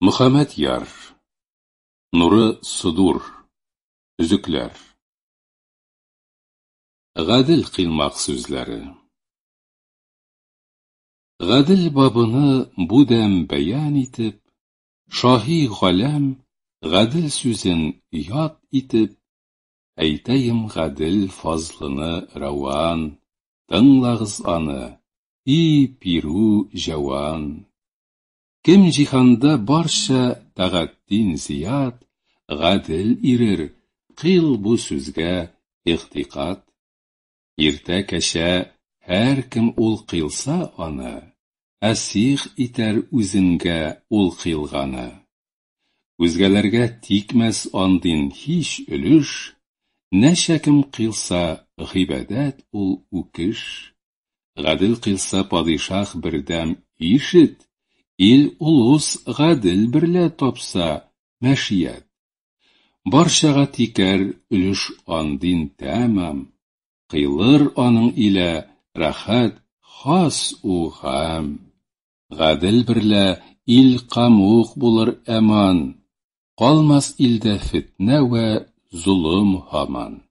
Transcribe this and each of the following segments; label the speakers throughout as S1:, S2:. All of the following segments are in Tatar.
S1: Мөхәммәдьяр. Нуры содур. Өзекләр. Гадел кыйлмак сүзләре. Гадел бабыны бу дәм бәян итеп, Шаһи галәм гадел сүзен яд итеп, Әйтәем гадел фазлыны рәван, Тыңлагыз аны, и пирү җәван. Кем җиһанда барча тәгатдин зият, Гадел ирер, кыйл бу сүзгә игътикад. Иртә кәчә һәркем ул кыйлса аны, Әсих итәр үзенгә ул кыйлганы. Үзгәләргә тикмәс андин һич өлеш, Нәчә кем кыйлса гыйбадәт ул үкеш. Гадел кыйлса падишаһ бердәм ишет, Ил улус гадел берлә тапса мәшият. Барчага тикәр өлеш андин тәмам, Кыйлыр аның илә рәхәт хас у гам. Гадел берлә ил камук булыр әман, Калмас илдә фетнә вә золым һаман.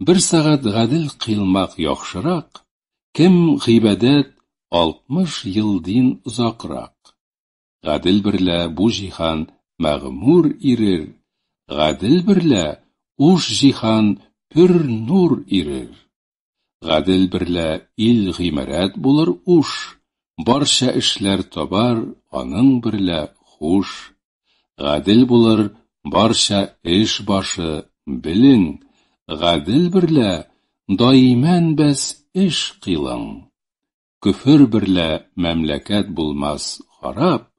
S1: Бер сәгать гадел кыйлмак яхшырак, Кем гыйбадәт 60 елдин озакрак. Гадел берлә бу җиһан мәгъмүр ирер, Гадел берлә уш җиһан пөр нур ирер. Гадел берлә ил гыймарәт булыр уш, Барча эшләр табар аның берлә хуш. Гадел булыр барча эш башы, белең, Гадел берлә даимән бәс эш кыйлың. Көфер берлә мәмләкәт булмас харап,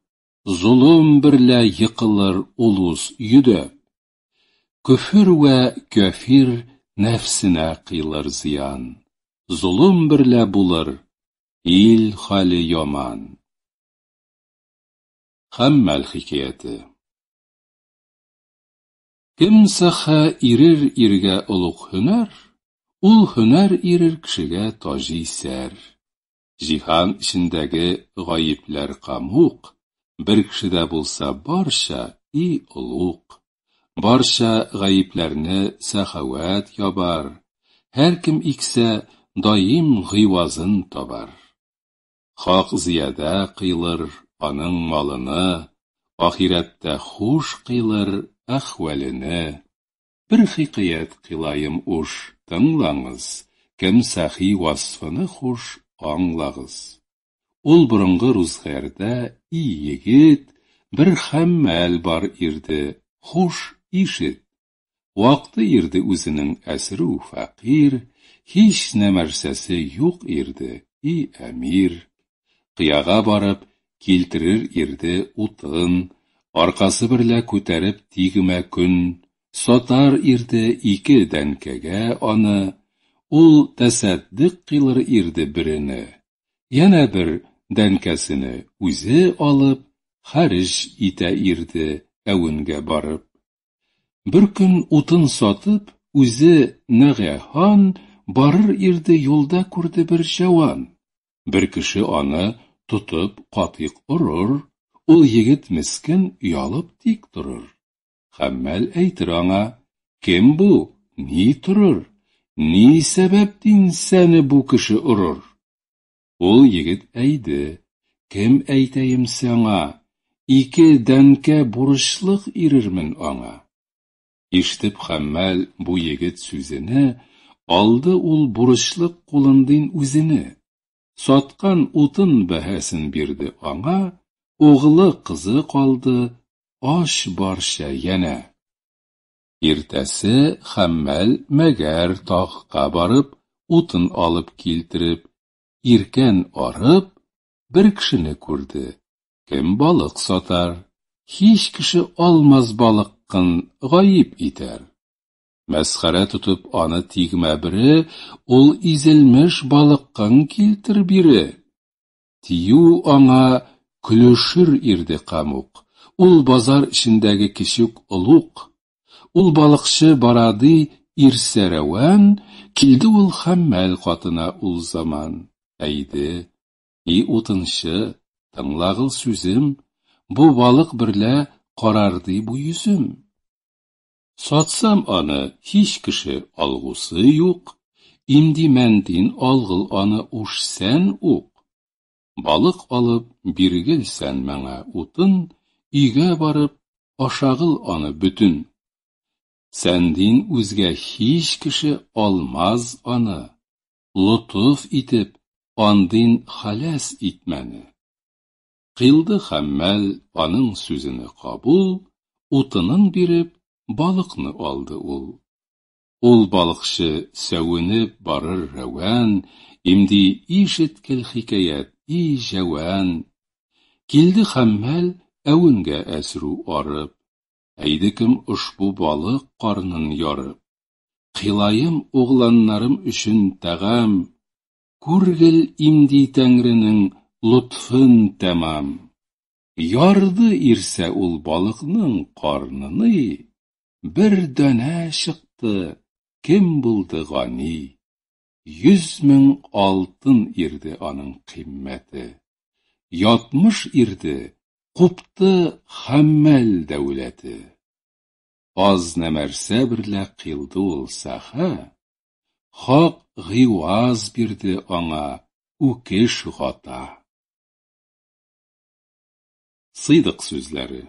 S1: Золым берлә екылыр улус йөдәп. Көфер вә кяфир нәфсенә кыйлыр зыян, Золым берлә булыр ил хәле яман. Хәммәл хикәяте. Кем сәхә ирер иргә олуг һөнәр, Ул һөнәр ирер кешегә таҗи сәр. Җиһан эчендәге гаепләр камук, Бер кешедә булса барча, и олуг. Барча гаепләрне сәхавәт ябар, Һәркем иксә, даим гыйвазын табар. Хак зиядә кыйлыр аның малыны, Ахирәттә хуш кыйлыр әхвәлене. Бер хикәят кыйлаем уш, тыңлаңыз, Кем сәхи васфыны хуш аңлагыз. Ул борынгы рузгәрдә, и егет, Бер хәммәл бар ирде, хуш ишет. Вакты ирде үзенең әсрү фәкыйрь, Һич нәмәрсәсе юк ирде, и әмир. Кыяга барып, килтерер ирде утын, Аркасы берлә күтәреп тигмә көн, Сатар ирде ике дәнкәгә аны, Ул тәсәддык кыйлыр ирде берене. Янә бер дәнкәсене үзе алып, Хәреҗ итә ирде әвенгә барып. Беркөн утын сатып, үзе нәгәһан барыр ирде юлда күрде бер җәван. Бер кеше аны тотып катыйк орыр, ул егет мескен оялып тик торыр. Хәммәл әйтер аңа, кем бу, ни торыр, ни сәбәптин сәне бу кеше орыр? Ул егет әйде, кем әйтәем сиңа, ике дәнкә бурычлык ирермен аңа. Ишетеп хәммәл бу егет сүзене, алды ул бурычлык кулындин үзене. Саткан утын бәһасен бирде аңа, угылы кызы калды, ач барча янә. Иртәсе хәммәл мәгәр тагка барып, утын алып килтереп, иркән арып, бер кешене күрде. Кем балык сатар? Һич кеше алмас балыккын, гаип итәр. Мәсхәрә тотып аны тигмә бере, ул изелмеш балыккын килтер бире. Тию аңа көлешер ирде камук, Ул базар эчендәге кечүк олуг. Ул балыкчы барады ирсә рәвән, Килде ул хәммәл катына ул заман. Әйде, и утынчы, тыңлагыл сүзем, Бу балык берлә карарды бу йөзем. Сатсам аны һич кеше алгусы юк, имди мәндин алгыл аны уш сән ук. Балык алып биргел сән миңа утын, өйгә барып ашагыл аны бөтен. Сәндин үзгә һич кеше алмаз аны, лотыф итеп андин халәс итмәне. Кыйлды хәммәл аның сүзене кабул, утынын биреп, балыкны алды ул. Ул балыкчы сәвенеп барыр рәвән, имди ишеткел хикәят, и җәвән. Килде хәммәл әвенгә әсрү арып, әйде кем ошбу балык карнын ярып. Кыйлаем угланнарым өчен тәгам, күргел имди Тәңренең лотфын тәмам. Ярды ирсә ул балыкның карныны, бер данә чыкты, кем булды гани. 100 мең алтын ирде аның кыйммәте. Ятмыш ирде, купты хәммәл дәүләте. Аз нәмәрсә берлә кыйлды ул сәхә, хак гыйваз бирде аңа үкеш гата. Сыйдык сүзләре.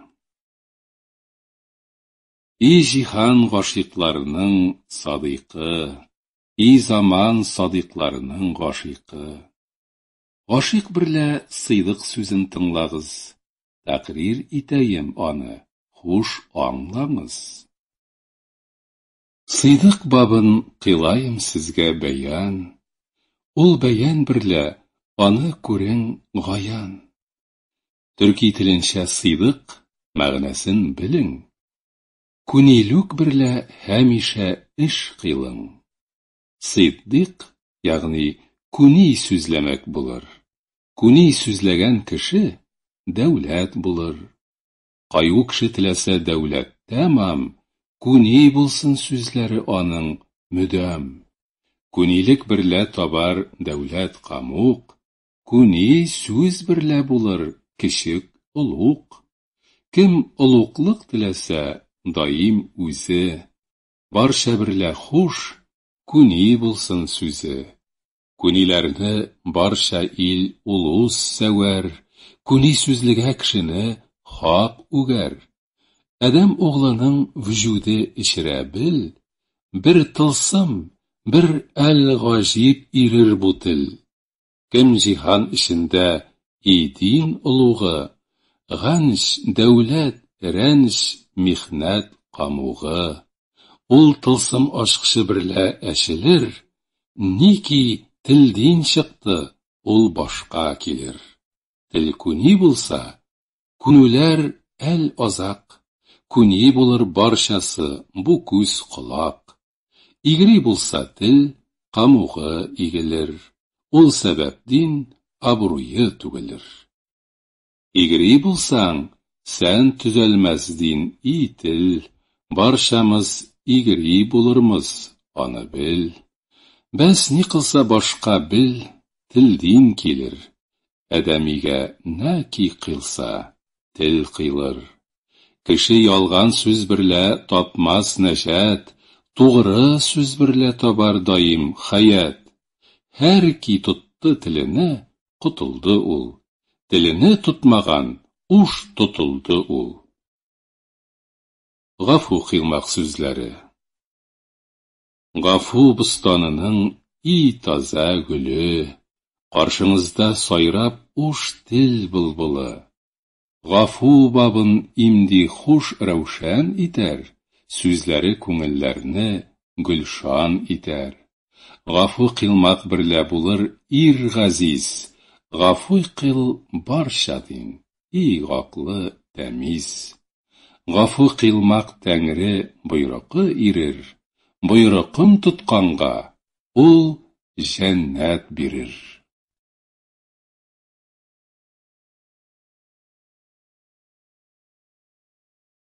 S1: И җиһан гашыйкларының садыйкы, и заман садыйкларының гашыйкы. Гашыйк берлә сыйдык сүзен тыңлагыз, тәкърир итәем аны, хуш аңлаңыз. Сыйдык бабын кыйлаем сезгә бәян, ул бәян берлә аны күрең гаян. Төрки теленчә сыйдык мәгънәсен белең. Күнилүк берлә һәмишә эш кыйлың. Сыйдык, ягъни күни сүзләмәк булыр. Күни сүзләгән кеше дәүләт булыр. Каю кеше теләсә дәүләт тәмам, күни булсын сүзләре аның мөдәм. Күнилек берлә табар дәүләт камук, күни сүз берлә булыр кечек олук. Кем олуклык теләсә, даим үзе, барча берлә хуш, күни булсын сүзе. Күниләрне барча ил улус сәвәр, күни сүзлегә кешене хак үгәр. Адәм углының вөҗүде эчрә бел, бер тылсым, бер әл-гаҗиб ирер бу тел. Кем җиһан эчендә и дин олугы, ганч, дәүләт, рәнч, михнәт камугы. Ул тылсым ачкычы берлә әчелер, ники телдин чыкты, ул башка килер. Тел күни булса, күнүләр әл азак, күни булыр барчасы бу күз колак. Игри булса тел, камугы игелер, ул сәбәпдин абруе түгелер. Игри булсаң, сән төзәлмәс дин и тел, барчамыз игри булырмыз, аны бел. Бәс ни кылса башка бел, телдин килер. Адәмигә нәки кыйлса, тел кыйлыр. Кеше ялган сүз берлә тапмас нәҗат, тугры сүз берлә табар даим хәят. Һәр ки тотты телене, котылды ул. Телене тотмаган, уш тотылды ул. Гафу кыйлмак сүзләре. Гафу бостанының и таза гөле, каршыңызда сайрап уш тел былбылы. Гафу бабын имди хуш рәүшән итәр, сүзләре күңелләрне гөлшан итәр. Гафу кыйлмак берлә булыр ир газиз, гафу кыйл барча дин, и гаклы тәмиз. Гафу кыйлмак Тәңре бойрыкы ирер, бойрыкын тотканга ул җәннәт бирер.